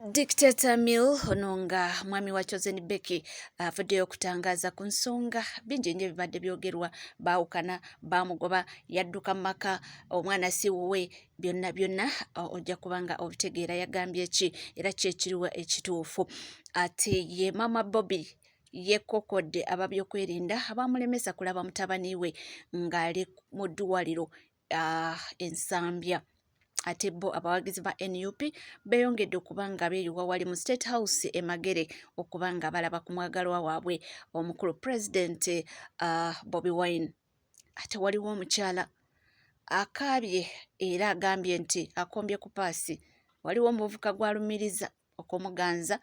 Dictator Mill ono nga mwami wa Chosen Becky avuddeyo okutangaaza ku nsonga bingi nnyo ebibadde byogerwa, baawukana, baamugoba, yadduka mu maka, omwana si wuwe, byonna byonna ojja kuba nga obitegeera yagambye ki era ki ekiriwo ekituufu. Ate ye Maama Bobi yeekokkodde ababyokwerinda abaamulemesa kulaba mutabani we ng'ali mu ddwaliro Ensambya. Ate bo abawagizi ba nup beeyongedde okuba nga beeyiwa wali mu State House e Magere okuba nga balaba ku mwagalwa waabwe omukulu Pulezidenti Bobi Wine. Ate waliwo omukyala akaabye era agambye nti akombye ku paasi, waliwo omuvubuka gw'alumiriza okumuganza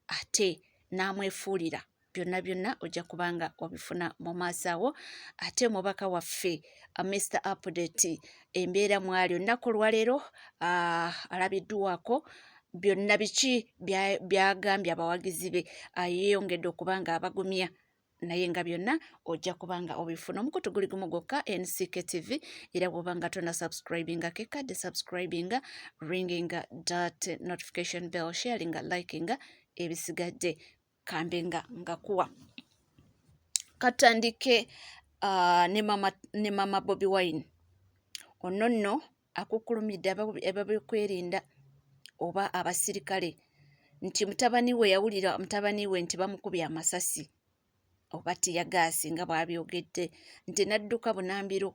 ate n'amwefuulira. Byonna byonna ojja kuba nga obifuna mu maaso awo. Ate omubaka waffe Mr Update embeera mwali olunaku olwaleero alabiddwako byonna biki byagambye abawagizi be, yeeyongedde okuba nga abagumya, naye nga byonna ojja kuba nga obifuna. Omukutu guli gumu gwokka, NCK TV, era bw'oba nga tonna subscribinga, kekadde subscribinga, ringinga that notification bell, sharinga, likinga, ebisigadde kambe nga ngakuwa. Katandike ne mama Bobi Wine. Ono nno akukkulumidde ab'ebyokwerinda oba abasirikale nti mutabani we, yawulira mutabani we nti bamukubye amasasi oba teargas nga bw'abyogedde, nti n'adduka bunambiro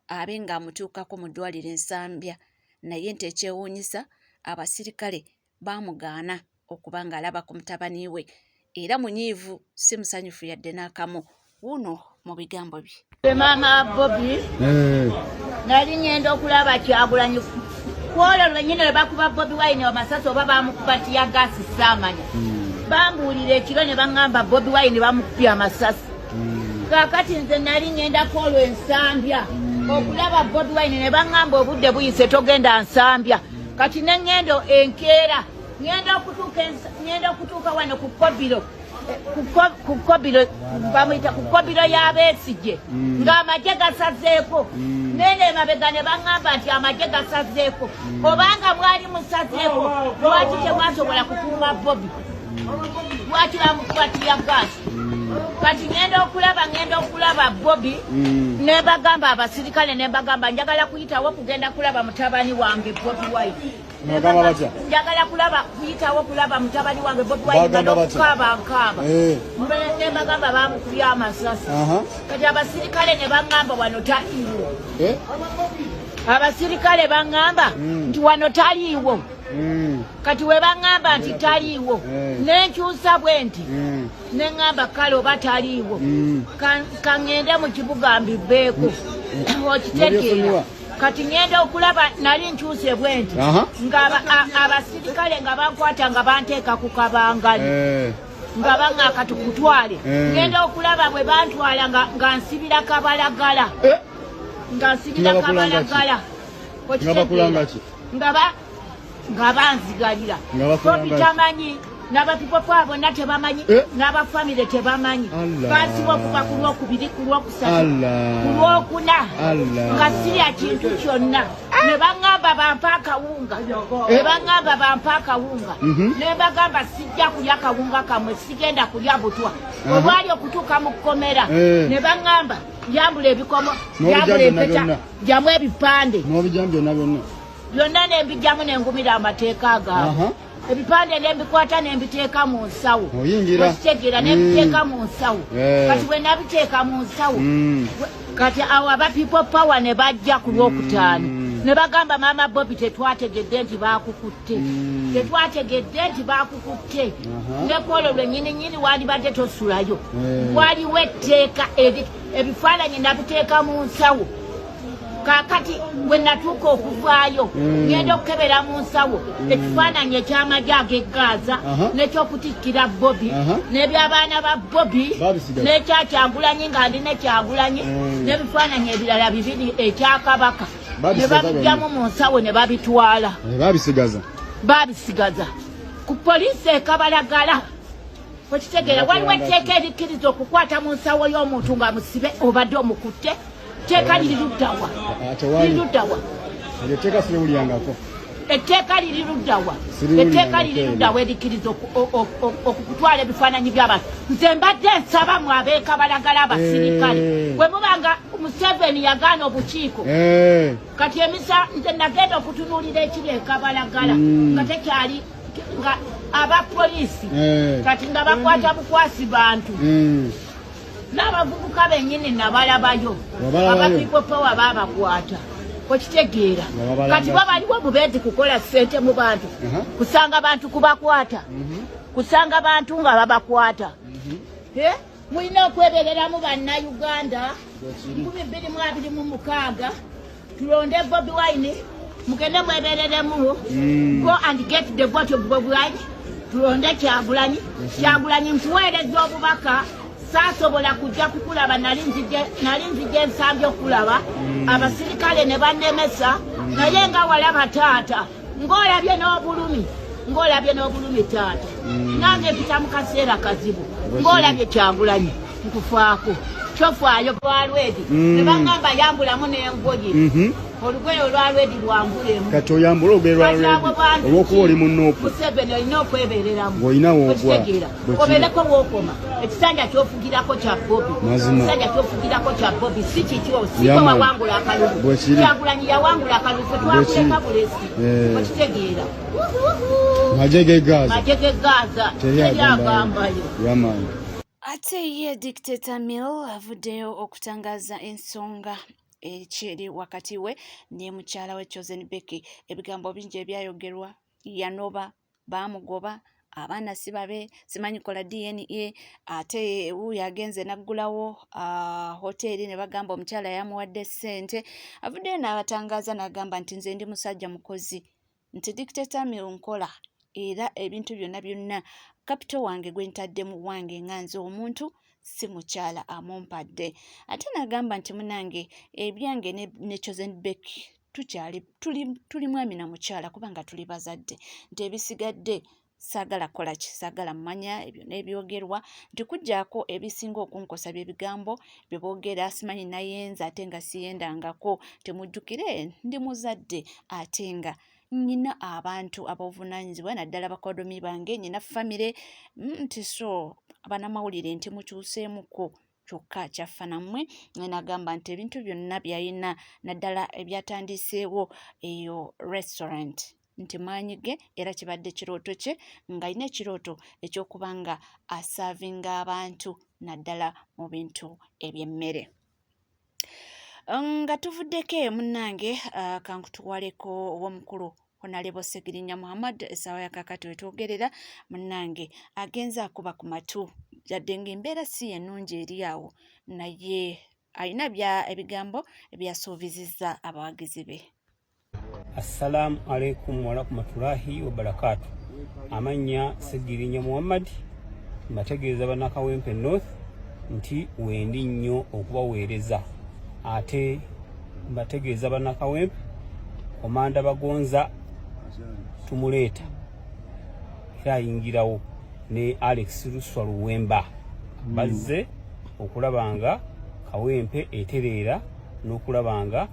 abe ng'amutuukako mu ddwaliro Ensambya, naye nti ekyewuunyisa abasirikale baamugaana okuba ng'alaba ku mutabani we, era munyiivu, si musanyufu yadde n'akamu. Wuuno mu bigambo bye. Maama Bobi, nali ngenda okulaba Kyagulanyi kwolwo lwennyini lwe bakuba Bobi Wine amasasi oba bamukuba teargas, saamanya. Bambuulira ekiro ne baŋŋamba Bobi Wine bamukubye amasasi. Kaakati nze nali ngenda kwolwo Ensambya okulaba Bobi Wine, ne baŋŋamba obudde buyise, togenda Nsambya. Kati ne ŋŋenda enkeera, ŋŋenda okutuuka wano ku Kobiro, ku Kobiro bamuyita ku Kobiro y'Abeesigye, ng'amagye gasazeeko. Nene emabega ne baŋŋamba nti amagye gasazeeko. Obanga mwali musazeeko, lwaki temwasobola kukuuma Bobi? Lwaki bamukuba teargas? Kati ŋŋenda okulaba Bobi, ne bagamba abasirikale, ne bagamba njagala kuyitawo kugenda kulaba mutabani wange Bobi Wine. Bagamba batya? Njagala kulaba, kuyitawo kulaba mutabani wange Bobi Wine. Bagamba batya? Nkaaba nkaaba. Ne bagamba bamukubye amasasi. Kati abasirikale ne baŋŋamba wano taliiwo. Abasirikale baŋŋamba nti wano taliiwo. Kati we baŋŋamba nti taliiwo, nenkyusa bwe nti, ne ŋŋamba kale oba taliiwo, kaŋŋende mu kibuga mbiveeko, okitegeera? N'obyesonyiwa. Kati ŋŋenda okulaba, nali nkyuse bwe nti, nga abasirikale nga bankwata nga banteeka ku kabangali, nga baŋŋaka tukutwale. Ŋŋenda okulaba bwe bantwala nga nsibira Kabalagala, nga nsibira Nga bakulanga ki? Kabalagala. Nga bakulanga ki? Nga banzigalira. Nga bakulanga Bobi ki? tamanyi, n'abapipopa bonna tebamanyi, n'abafamire tebamanyi. Allah. Bansiba okuva ku Lwokubiri, ku Lwokusatu, Allah. ku Lwokuna, Allah. nga sirya kintu kyonna. Ne baŋŋamba bampa akawunga, ne baŋŋamba bampa akawunga, ne mbagamba sijja kulya kawunga kammwe, sigenda kulya butwa. Olwali okutuuka mu kkomera, ne baŋŋamba yambula ebikomo, N'obijja yambula byonna empeta, byonna. jamu ebipande. N'obijjamu byonna byonna. Byonna nembijjamu, nengumira amateeka gaabwe. Ebipande nembikwata nembiteeka mu nsawo. Oyingira. Okitegeera? Nembiteeka mu nsawo. Kati bwe nabiteeka mu nsawo, kati awo aba People Power ne bajja ku Lwokutaano, ne bagamba, "Maama Bobi, tetwategedde nti baakukutte, tetwategedde nti baakukutte." Ne kwolwo lwennyini nnyini wandibadde tosulayo. Waliwo etteeka ebifaananyi nabiteeka mu nsawo. Kaakati bwe natuuka okuvaayo, ngenda okukebera mu nsawo, ekifaananyi ekyamagye ag'eggaaza, n'ekyokutikkira Bobi, n'ebyabaana ba Bobi, Babisigaza. n'ekyakyagulanyi nga ndi nekyagulanyi, n'ebifaananyi ebirala bibiri, ekyakabaka, ne Babisigaza babijjamu mu nsawo ne babitwala. Babisigaza. Babisigaza ku poliisi ekabalagala, okitegeera? Waliwo etteeka erikkiriza okukwata mu nsawo y'omuntu nga musibe obadde omukutte? Teeka liri luddawa? Ah, tewali. Liri luddawa? Eryo etteeka siriwulyangako. Etteeka liri luddawa? Etteeka liri luddawa erikkiriza okutwala ebifaananyi by'abantu? Nze mbadde nsaba mu abeekabalagala abasirikale, eh. bwe muba nga Museveni yagaana obukiiko, eh. kati emisa nze nagenda okutunuulira ekiri ekabalagala hmm. nga tekyali nga aba poliisi eh. kati nga bakwata bukwasi bantu hmm. N'abavubuka bennyini nabalabayo, aba People Power babakwata, okitegeera? Kati bo baliwo bubeezi kukola ssente mu bantu, kusanga bantu kubakwata, mhm. kusanga bantu nga babakwata. Mhm. Eh? Mulina okwebereramu bannayuganda. 2026 tulonde Bobi Wine, mugende mwebereremu. Go and get the vote of Bobi Wine, tulonde Kyagulanyi. Kyagulanyi, nkuweereza obubaka. Saasobola kujja kukulaba, nali nzija ensambi okulaba, abasirikale ne bannemesa, naye nga walaba taata, ng'olabye n'obulumi, ng'olabye n'obulumi taata. Nange mpita mu kaseera kazibu, ng'olabye. Kyagulanyi, nkufaako, kyofaayo lwa red. Ne baŋŋamba yambulamu n'engoye, olugoye olwa red lwambulemu. Kati oyambula olugoye lwa red olw'okuba oli mu NUP. Museveni, olina okwebereramu. Ng'olina woogwa. Okitegeera? Obeereko wookoma. Ekisanja kyofugirako kya Bobi, ekisanja kyofugirako kya Bobi, si kikyo, si gwe wawangula akalulu. Kyagulanyi yawangula akalulu, fe twakuleka bulesi. Eh. Okitegeera? Maje ge Gaza. Maje ge Gaza, teri agambayo. Ate ye Dictator Mill avuddeyo okutangaza ensonga ekiri wakati we ne mukyala we Chosen Becky. Ebigambo bingi ebyayogerwa, yanoba, baamugoba, abaana si babe, simanyi kola DNA, ate wuuyo agenze n'aggulawo hoteeri ne bagamba omukyala yamuwadde ssente. Avuddeyo n'abatangaaza n'agamba nti nze ndi musajja mukozi, nti Dictator Mill nkola, era ebintu byonna byonna capital wange gwe ntaddemu wange nga nze omuntu, si mukyala amumpadde. Ate n'agamba nti munange ebyange ne Chosen Becky tukyali tuli, tuli mwami na mukyala kubanga tuli bazadde, nti ebisigadde saagala kukola ki, saagala mmanya ebyo n'ebyogerwa, nti kujjaako ebisinga okunkosa bye bigambo bye boogera, simanyi nayenza ate nga siyendangako. Temujjukire ndi muzadde ate nga nyina abantu ab'obuvunaanyizibwa, naddala bakodomi bange, nyina famire, nti so abanamawulire nti mukyuseemuko kyokka kyaffa nammwe. Nagamba nti ebintu byonna byalina, naddala ebyatandiseewo eyo restaurant, nti maanyi ge era kibadde kirooto kye, ng'alina ekirooto ekyokuba nga asaavinga abantu naddala mu bintu eby'emmere. Nga tuvuddeko eyo munnange, kankutwaleko ow'omukulu Honorable Ssegirinya Muhammad. Essaawa ya kaakati wetwogerera munnange agenze akuba ku matu, yadde ng'embeera si ennungi eri awo, naye alina bya ebigambo ebyasuubizizza abawagizi be. Assalamu alaikum warahmatullahi wabarakatu. Amannya Ssegirinya Muhammad, mbategeeza bannakawempe North nti wendi nnyo okubaweereza, ate mbategeeza bannakawempe Komanda Bagonza tumuleeta era ayingirawo ne Alex Luswa Luwemba, bazze okulaba nga Kawempe etereera n'okulaba nga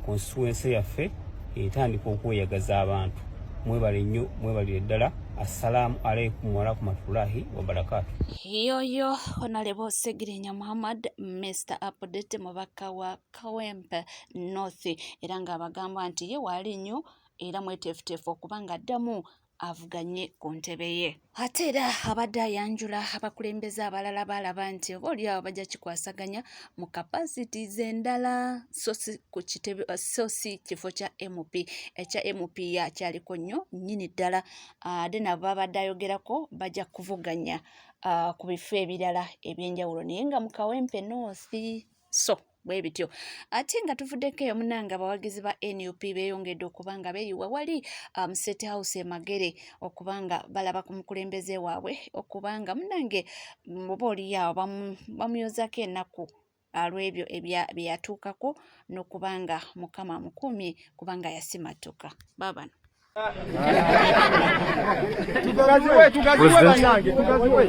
constituency yaffe etandika okweyagaza abantu. Mwebale nnyo, mwebalire ddala. Assalamu alaikum warahmatullahi wabarakatu. Yoyo Honorable Ssegirinya Muhammad, Mr Update, mubaka wa Kawempe North, era ng'abagamba nti ye waali nnyo era mweteefuteefu okuba ng'addamu avuganye ku ntebe ye. Ate era abadde ayanjula abakulembeze abalala baalaba nti oba oli awo bajja kikwasaganya mu capacities endala, so si ku kitebe, so si kifo kya MP. Ekya MP yakyaliko nnyo nnyini ddala, ate nabo babadde ayogerako bajja kuvuganya ku bifo ebirala ebyenjawulo, naye nga mu Kawempe North. So bwe bityo. Ate nga tuvuddeko eyo munange, abawagizi ba NUP beeyongedde okuba nga beeyiwa wali mu State House e Magere okuba nga balaba ku mukulembeze waabwe, okuba nga munange oba oliawo bamuyozaako ennaku lw'ebyo bye yatuukako n'okuba nga Mukama amukuumye kubanga yasimattuka. Baabano. Tugaziwe, tugaziwe bannange, tugaziwe.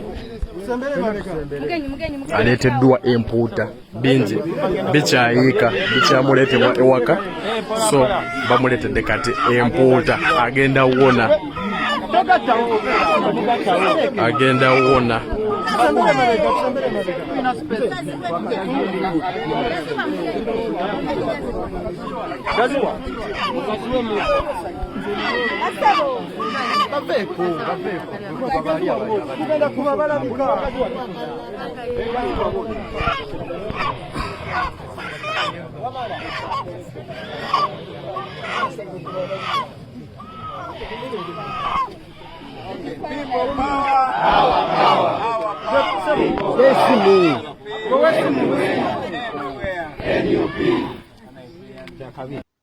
Aleeteddwa empuuta bingi bikyayiika bikyamuleetebwa ewaka so bamuleetedde kati empuuta agenda wona agenda wona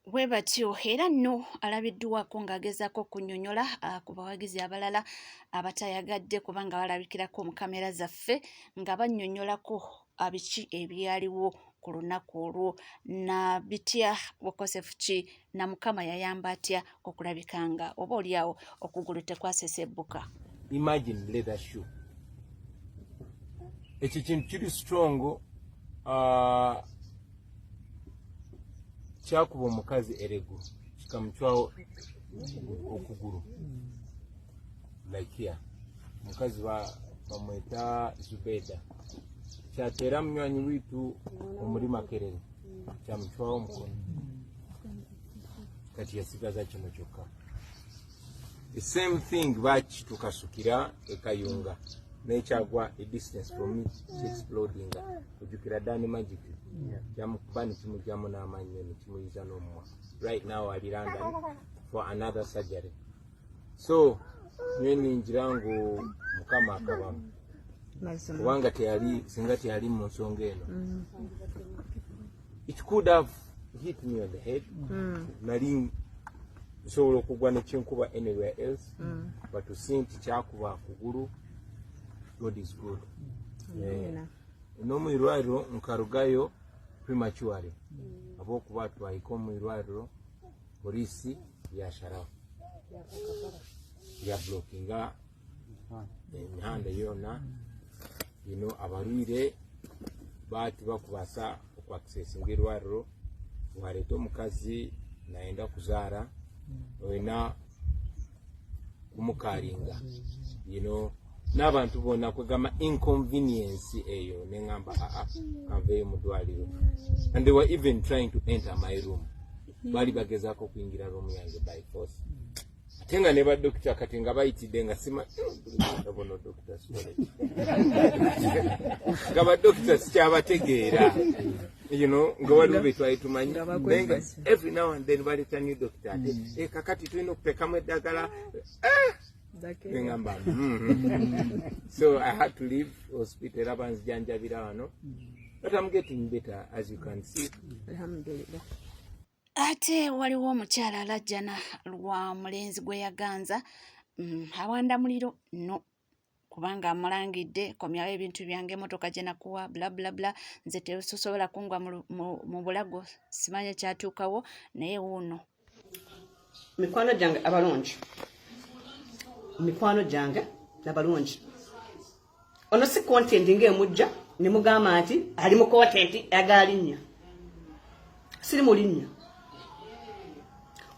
Bwe batyo era nno alabiddwako ng'agezaako okunnyonnyola ku bawagizi abalala abatayagadde kubanga balabikirako mu kamera zaffe nga bannyonnyolako biki ebyaliwo ku lunaku olwo na bitya bukosefu ki na Mukama yayamba atya okulabika nga oba olyawo okugulu tekwasesebbuka. Imagine leather shoe. Ekyo kintu kiri strong kyakuba omukazi erego kikamucwawo okugulu like here omukazi bamweta Zubeda kyateera munywanyi witu omuri Makerere kyamucwawo omukono kati yasigaza kino kyokka. The same thing bakitukasukira ekayunga nekyagwa a distance from me exploding ojukira Dani Magic kyamukuba nekimugyamu n'amannyo nekimuyiza n'omumwa. Right now ali London for another surgery. So nyowe ningira ngu Mukama akabamu kubanga teyali singa teyali mu nsonga eno it could have hit me on the head. Nali nsobola okugwa nekinkuba anywhere else but to see nti kyakuba kugulu, God is good. N'omu irwariro nkarugayo prematurely ahabwokuba twahika omu irwariro poliisi yasharaho yablockinga emihanda yoona abarwire batibakubaasa okwaccessinga irwariro. Wareeta omukazi nayenda kuzaara oyina kumukaringa n'abantu bonna kwegamba inconvenience eyo neŋŋamba aa kanveeyo mu ddwaliro. And they were even trying to enter my room, baali bagezaako okuyingira room yange by force ate nga ne badokita kati nga bayitidde nga sima bono dokita nga badokita sikyabategeera nga waliwo be twali tumanyi naye nga every now and then baleeta new doctor ate kakati tulina okuteekamu eddagala neŋŋamba. So I had to leave hospital era banzijanjabira wano, but I'm getting better as you can see. Alhamdulillah. Ate waliwo omukyala alajjana lwa mulenzi gwe yaganza awanda muliro no kubanga amulangidde komyawo ebintu byange emotoka gye nakuwa bla bla bla nze tesosobola kungwa mu bulago simanya kyatuukawo naye wuuno. Mikwano gyange abalungi, mikwano gyange abalungi, ono si content ng'emujja ne mugamba nti ali mu content ayagala linnya. Siri mu linnya.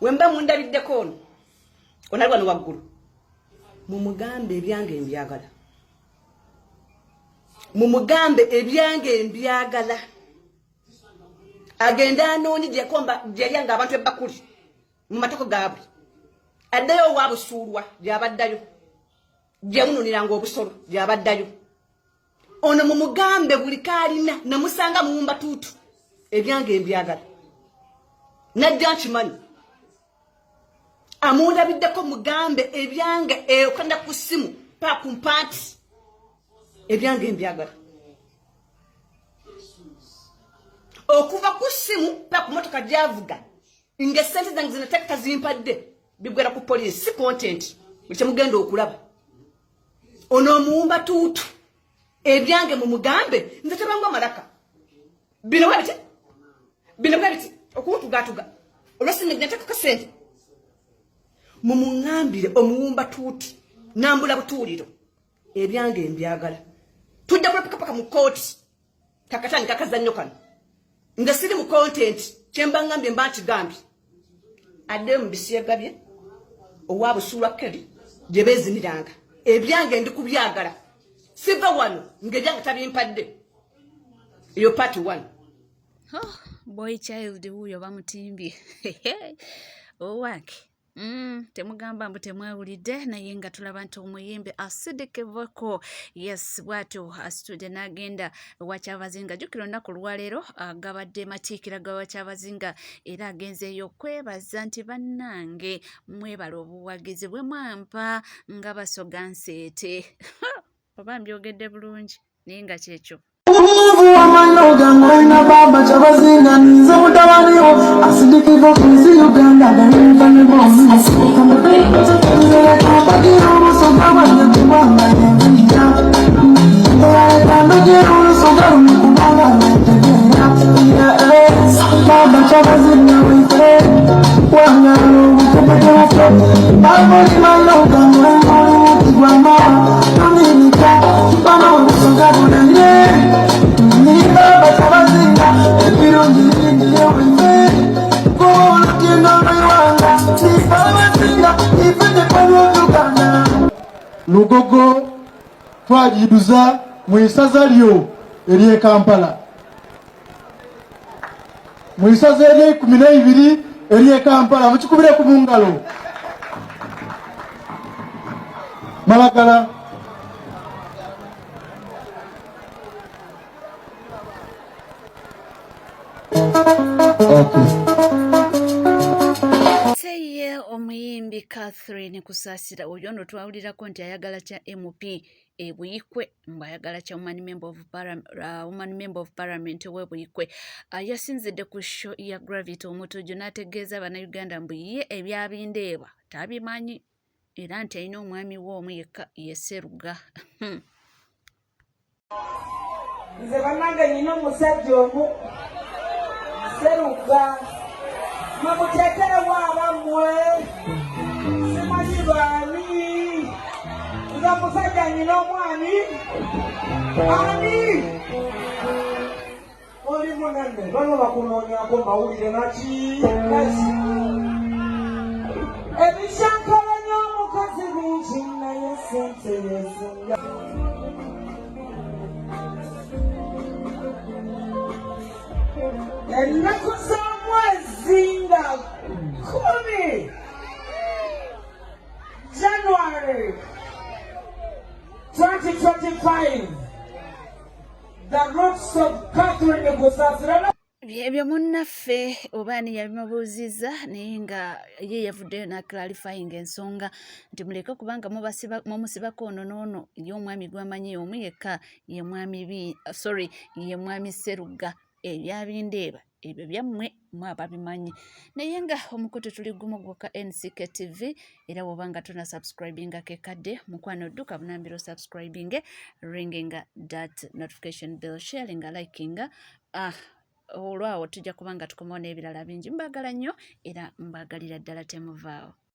We mba mundabiddeko ono ono ali wano waggulu, mumugambe ebyange mbyagala, mumugambe ebyange mbyagala, agende anoonye gyekomba gyeryanga abantu ebbakuli mu matako gaabwe, addeyo owabusuulwa gyabaddayo gyemununiranga obusolo gyabaddayo. Ono mumugambe buli kaalina namusanga muwumba tuutu ebyange mbyagala najja nkimanyi amundabiddeko mugambe ebyange okanda ku ssimu pa ku mpaati ebyange mbyagala okuva ku ssimu pa ku motoka gyavuga nga essente zange zino tazimpadde bigwera ku poliisi. Si content buli kyemugenda okulaba ono omuwumba tuutu ebyange mumugambe nze tebangwa malaka bino bwe biti bino bwe biti okuntugatuga olwesinetekako sente mumuŋambire omuwumba tuuti nambula butuuliro ebyange mbyagala. Tujja kulapika paka mu kooti. Kakatandika akazannyo kano. Nze siri mu content, kyemba ngambye mba nkigambye. Addeyo mu bisiyaga bye owa Busuulwa Kelly gye beeziniranga. Ebyange ndi kubyagala. Siva wano ng'ebyange tabimpadde. Eyo part 1. Oh, boy child wuuyo bamutimbye. Owange. Temugamba mbu temwewulidde, naye nga tulaba nti omuyimbi Acidic Vokoz, yes, bwatyo asitudde n'agenda ewa Kyabazinga. Jjukira olunaku lwaleero gabadde matiikira ga Kyabazinga, era agenzeeyo okwebaza nti bannange mwebala obuwagizi bwe mwampa nga Basoga nseete. Oba mbyogedde bulungi, naye nga kyekyo. Amanoga ngolina baba Kyabazinga, nze mutabani wo Acidic Vokoz, Uganda bagira olusoga bwange kubanga yenvija ndogira olusoga luno kubanga ntegeera. Baba Kyabazinga waife, wangala obutemete bwaffe bamuli manoga ngoli muti gwamawa Dominika bana obusoga bunene ni baba Kyabazinga ebirungi bingi waife kuba olugendo lw'iwanga ni Kyabazinga ife tekwalwo Uganda. Lugogo twagiduza mu isaza lyo ery'e Kampala, mu isaza ery'e12 ery'e Kampala. Mukikubireku mu ngalo. Malagala. Okay. Ye omuyimbi Catherine Kusaasira oyo ono twawulirako nti ayagala kya MP e Buyikwe, mbu ayagala kya woman member of parliament ow'e Buyikwe. Yasinzidde ku show ya Gravity Omutujju n'ategeeza Bannayuganda mbu ye ebyabindeeba tabimanyi, era nti alina omwami we omu yekka, ye Seruga. Nze bannange nyina omusajja omu, Seruga. Mwemuteekerewo abammwe, simanyi baani. Nze omusajja nyina omwani ani oli munene, bano bakunoonyako mawulire naki naki. Ebishankalanya omukazi bingi, naye sente yezinga. Ennaku z'omwezi nga 10 January 2025, the roots of Catherine Kusasira. Byebyo munnaffe oba ani yabimubuuzizza, naye nga ye yavuddeyo n'aclarifying ensonga nti muleke kubanga mumusibako ono n'ono, ye omwami gw'amanyi omu yekka ye mwami bi, sorry, ye mwami Seruga. Ebyabindeeba ebyo byammwe mwe ababimanyi, naye nga omukutu tuli gumu gwokka, NCK TV. Era bw'oba nga tona subscribinga kekadde, mukwano dduka bunambiro subscribing, ringinga that notification bell, sharinga, likinga. Ah, olwawo tujja kuba nga tukomawo n'ebirala bingi. Mbagala nnyo era mbagalira ddala, temuvaawo.